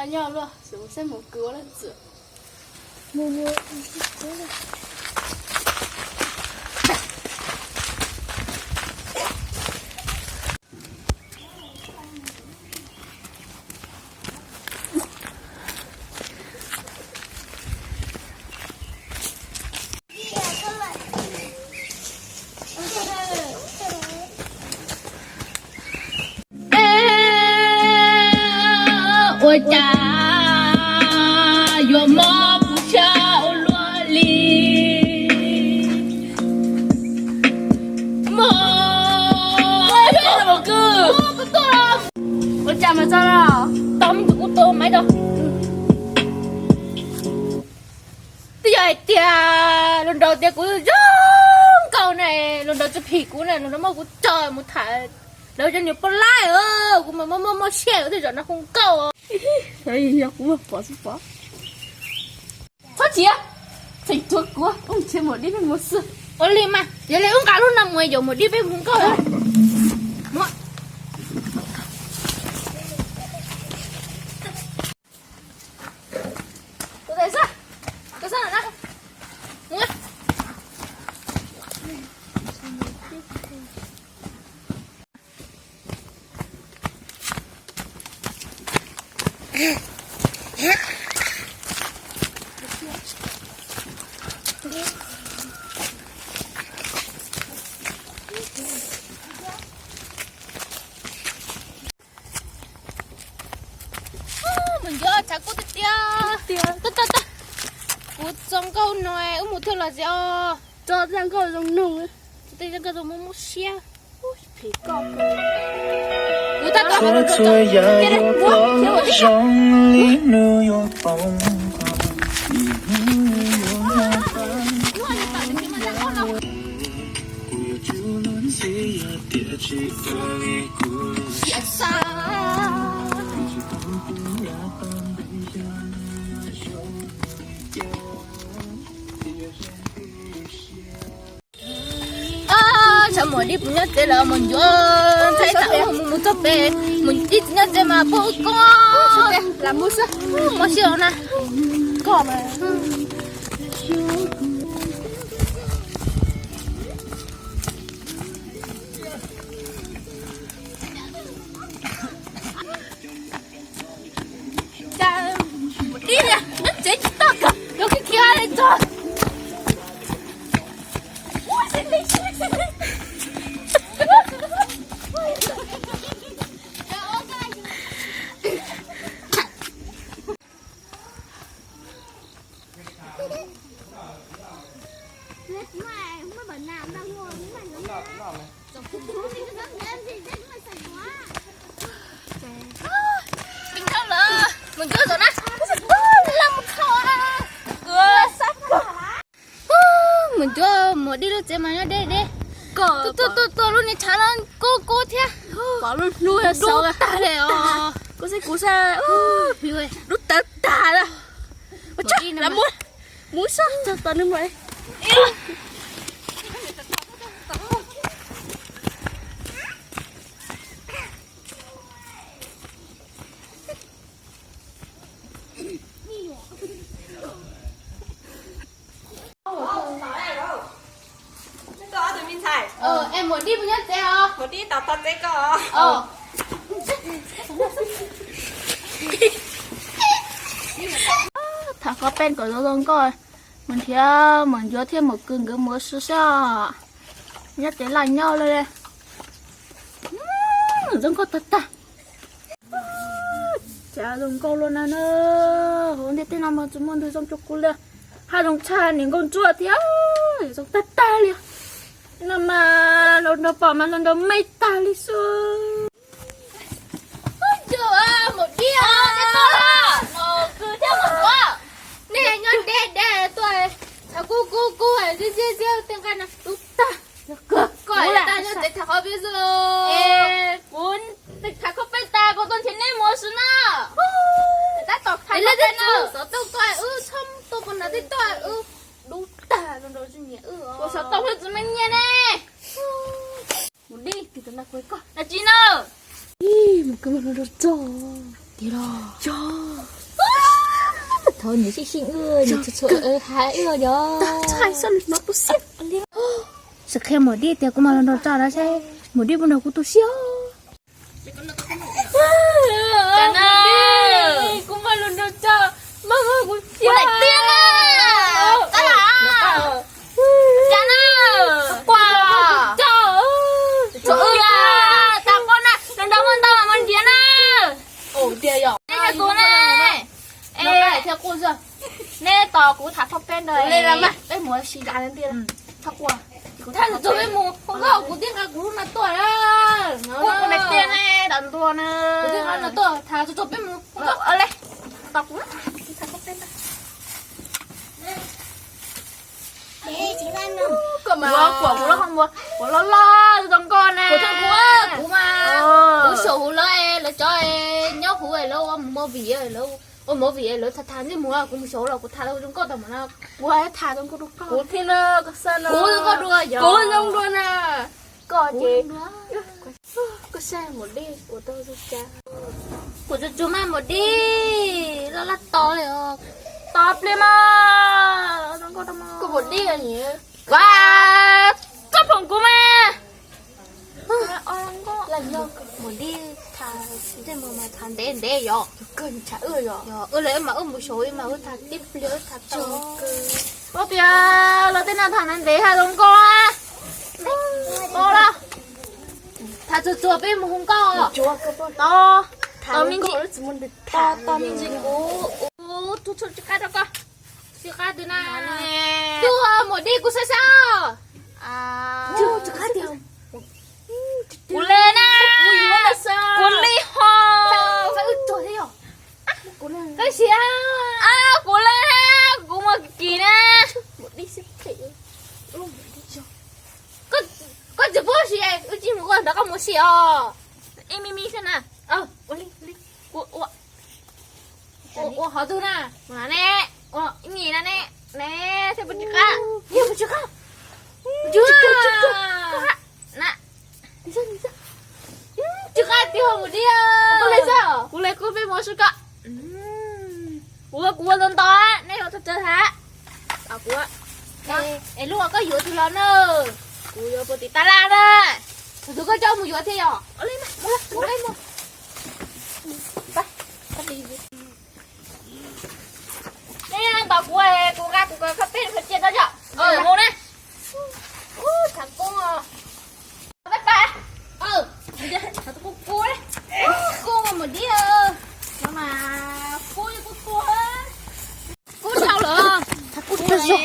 Nyob luaj, xwb mus saib mus kwv ua leej twg. Ua cas yuav mob kuv siab ua luaj li. Mob. Ua cas mas txog no? Tau me ntxuav kuv tus maiv rau. Twb yog hais tias luag nraug tias kuv zoo nkauj na, luag nraug tsis phim kuv na, luag nraug muab kuv tso mus tham lawv cov niam poj laib, kuv mas muaj muaj muaj siab, twb zaum no hu nkauj. Yog kuv mas pom xwb pom. Txhob chim, tseem tuav kuv, wb mus nrhiav Maum Dib peb mus xwb. Ua li mas, yog li wb nqa lub no mus yuav Maum Dib peb mus hu nkauj. Mus ncuav tshav kub tiag tiag. Tag tag tag. Kuv txo nkauj no, wb mus thiaj los txiv os. Tso txoj nkauj zoo nug, txo txoj nkauj zoo muaj muaj siab. Kuv tab tom hais lus rau txog txhua yam yuav pom zoo li nws yuav pom. Tsam Maum Dib puas nyob tsev lawm, mus ncuav ntxhais tham mus mus txog pem, Maum Dib tsis nyob tsev mas pog wb koob. Mob siab os na. Koj mas. Cas Maum Dib nyob tsev tsis tau, yuav khiav khiav li txog. Mus ncuav lawm, mus ncuav zaum na. Los mus khau. Mus ncuav Maum Dib lub tsev mas nyob deb deb. Tuaj tuaj tuaj, lub niag tshav no kub kub thiab. Pom lub hnub dub tag li os. Kuv xav kuv xav. Dub tawv tag lawm. Mus tso, mus, mus tso, tso tau nws mus. Es Maum Dib puas nyob tsev os? Maum Dib tos tos tsev koj. Tham qhov peb kom zoo zoo nkauj, mus nrhiav Maum Ncuav thiab Maum Kws nkawd mus ua si saib. Nyob tsev laj nyob li. Zoo nkauj tag tag. Cas zoo nkauj luaj na na. Hauv ntiaj teb no mas tsis muaj ntwg zoo cuag kuv li. Haj zoo tshaj niam nkauj ntsuab thiab. Zoo tag tag li. No mas hluas nraug pom mas hluas nraug me tag li xwb. Ub, yus, Maum Dib, Maum Kws thiab Maum Ncuav, nej nyob deb deb tuaj, tshav kub kub kub, ziab ziab ziab tej nqaij no dub tag. Koj tag nyob tsev tham qhov peb xwb los. Kuv tham qhov peb tas kuv tuaj nrhiav neb mus ua si na. Tab tom tham qhov peb no, xov tooj tuaj wb txhob tuaj pem no tej tuaj wb dub tag, zoo nraug tsis nyiam wb. Kuv xov tooj wb tsis me nyiam ne. Mus dib, tus no kuv koj dab tsi na. Ib, mus kawg mus rau txog tiag los. Yog. Thov nws sib sib wb, nws txhua txhua hais wb yog. Txhob hais xwb, nws hnov tu siab. Sim qhia Maum Dib tias kuv mas los nrog tso na saib Maum Dib puas nrog kuv tu siab. Cas na? Kuv mas los nrog tso, mas mas kuv siab. Kuv daim tiab na. Tab lam. Cas na? Quaj. Tso. Tso wb na. Tas koj na, nrog nrog muaj ntau mas muaj nrhiav na. Tiag yom. Nej thiaj kuv ne. Thiaj quaj xwb. Nej tos kuv tham txog peb ntawd, peb mus ua si tas ntawd. Thaj txog peb mus, kuv thiaj nqa kuv lub no tuaj na. Kuv daim tiab ne, tas ntua na. Kuv thiaj nqa no tuaj, tham txog peb mus. Tos kuv. Kuv kuam kuv lub hauv npua, kuv loj loj zoo nkauj na. Kuv mas, kuv saum huv lawv, lawv cov nyob huv lawv ua movie, lawv ua movie lawv tham tham ntsej muag, kuv mus saud los kuv tham zoo nkauj tau mas no. Kuv tham zoo nkauj dua koj. Kuv thiab na, koj xav na. Kuv zoo nkauj dua yog. Kuv zoo dua na. Koj ces, koj saib Maum Dib ua tau zoo cas. Kuv tsuas tsuas mas Maum Dib loj loj tos li os. Tos pliag mas. Koj Maum Dib os. Ua, koj pom kuv mas. Maum Dib tham ntsej muag mas tham ntev ntev yom. Yog wb los mas wb mus saud mas wb tham tib pliag wb tham tau. Koj tias los tej no tham ntev ntev haj zoo nkauj. Koj los tham txuag txuag peb mus hu nkauj. Tos, tos me ntsis, tos me ntsis kuv, kuv tus txhua tsis qab rau koj. Tsis qab twg na. Tus Maum Dib kuv xav xav. Kuv le na. Kuv le ho. Koj siab. Kuv le na, kuv muaj kim na. Koj tsis pub si, wb tsis mus koj ntawd koj mus si os. Ib me me xwb na. Ua li, ua li. Ua, ua, ua qhov twg na? Ua ne, ua ib me na ne, ne, thiaj puas tsis qab? Yog puas tsis qab? Tsis qab, tsis qab, tsis qab tiag Maum Dib. Kuv le, kuv le kuv peb mus sib koj. Kuv, kuv ua ntau ntau, nej ua txawg txawg tha. Kuv, es lub uas koj yuav twg los na? Kuv yuav puas tim tas laj na. Tus twg koj coj mus yuav thiab yom? Nej tos kuv, kuv nqa kuv koj peb kho cia tso yom. Mus na. Tham koob, pab pab. Tham koob kub, kub Maum Dib. No mas kub, kub kub. Kub dhau lawm. Tham kub tag zog.